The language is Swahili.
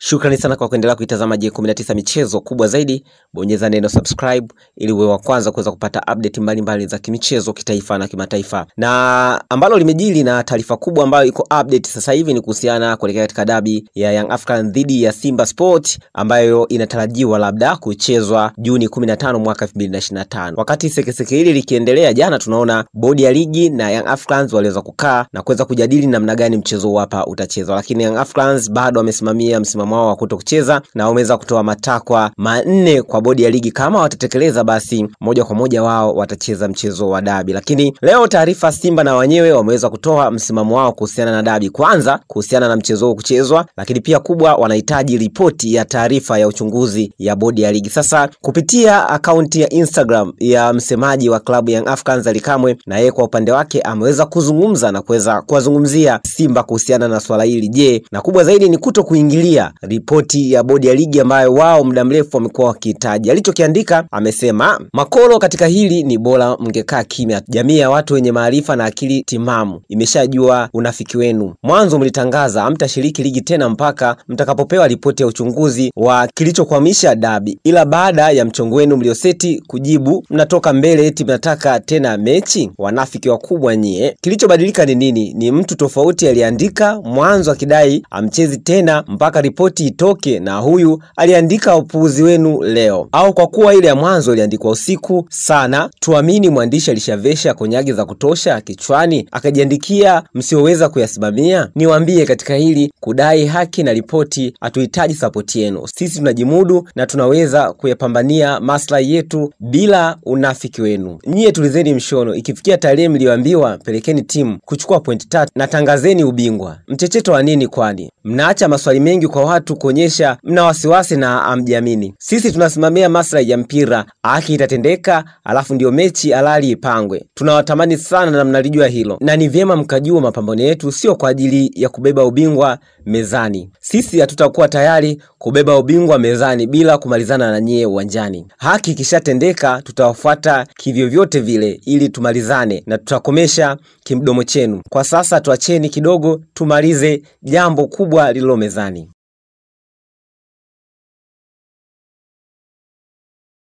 Shukrani sana kwa kuendelea kuitazama J19 Michezo. Kubwa zaidi, bonyeza neno subscribe ili uwe wa kwanza kuweza kupata update mbalimbali za kimichezo, kitaifa na kimataifa. Na ambalo limejili na taarifa kubwa ambayo iko update sasa hivi ni kuhusiana kuelekea katika dabi ya Young African dhidi ya Simba Sport ambayo inatarajiwa labda kuchezwa Juni 15 mwaka 2025. Wakati sekeseke hili likiendelea, jana tunaona bodi ya ligi na Young Africans waliweza kukaa na kuweza kujadili namna gani mchezo hapa utachezwa, lakini Young Africans bado wamesimamia msimamo wao wa kutokucheza na wameweza kutoa matakwa manne kwa bodi ya ligi. Kama watatekeleza basi moja kwa moja wao watacheza mchezo wa dabi. Lakini leo taarifa, Simba na wenyewe wameweza kutoa msimamo wao kuhusiana na dabi. Kwanza kuhusiana na mchezo huo kuchezwa, lakini pia kubwa wanahitaji ripoti ya taarifa ya uchunguzi ya bodi ya ligi. Sasa kupitia akaunti ya Instagram ya msemaji wa klabu Young Africans Ally Kamwe, na yeye kwa upande wake ameweza kuzungumza na kuweza kuwazungumzia Simba kuhusiana na swala hili. Je, na kubwa zaidi ni kuto kuingilia ripoti ya bodi ya ligi ambayo wao muda mrefu wamekuwa wakihitaji. Alichokiandika amesema, makolo katika hili ni bora mngekaa kimya. Jamii ya watu wenye maarifa na akili timamu imeshajua unafiki wenu. Mwanzo mlitangaza hamtashiriki ligi tena mpaka mtakapopewa ripoti ya uchunguzi wa kilichokwamisha dabi, ila baada ya mchongo wenu mlioseti kujibu mnatoka mbele eti mnataka tena mechi. Wanafiki wakubwa nyie. Kilichobadilika ni nini? Ni mtu tofauti aliandika mwanzo akidai amchezi tena mpaka ripoti itoke, na huyu aliandika upuuzi wenu leo. Au kwa kuwa ile ya mwanzo iliandikwa usiku sana, tuamini mwandishi alishavesha konyagi za kutosha kichwani akajiandikia msioweza kuyasimamia? Niwaambie katika hili kudai haki na ripoti, hatuhitaji support yenu. Sisi tunajimudu na tunaweza kuyapambania maslahi yetu bila unafiki wenu. Nyie tulizeni mshono, ikifikia tarehe mlioambiwa pelekeni timu kuchukua pointi 3 na tangazeni ubingwa. Mchecheto wa nini kwani? Mnaacha maswali mengi kwa watu kuonyesha mna wasiwasi na amjiamini. Sisi tunasimamia maslahi ya mpira, haki itatendeka, alafu ndio mechi halali ipangwe. Tunawatamani sana na mnalijua hilo, na ni vyema mkajua mapambano yetu sio kwa ajili ya kubeba ubingwa mezani. Sisi hatutakuwa tayari kubeba ubingwa mezani bila kumalizana na nyie uwanjani. Haki ikishatendeka tutawafuata kivyovyote vile ili tumalizane na tutakomesha kimdomo chenu. Kwa sasa tuacheni kidogo tumalize jambo kubwa lililo mezani.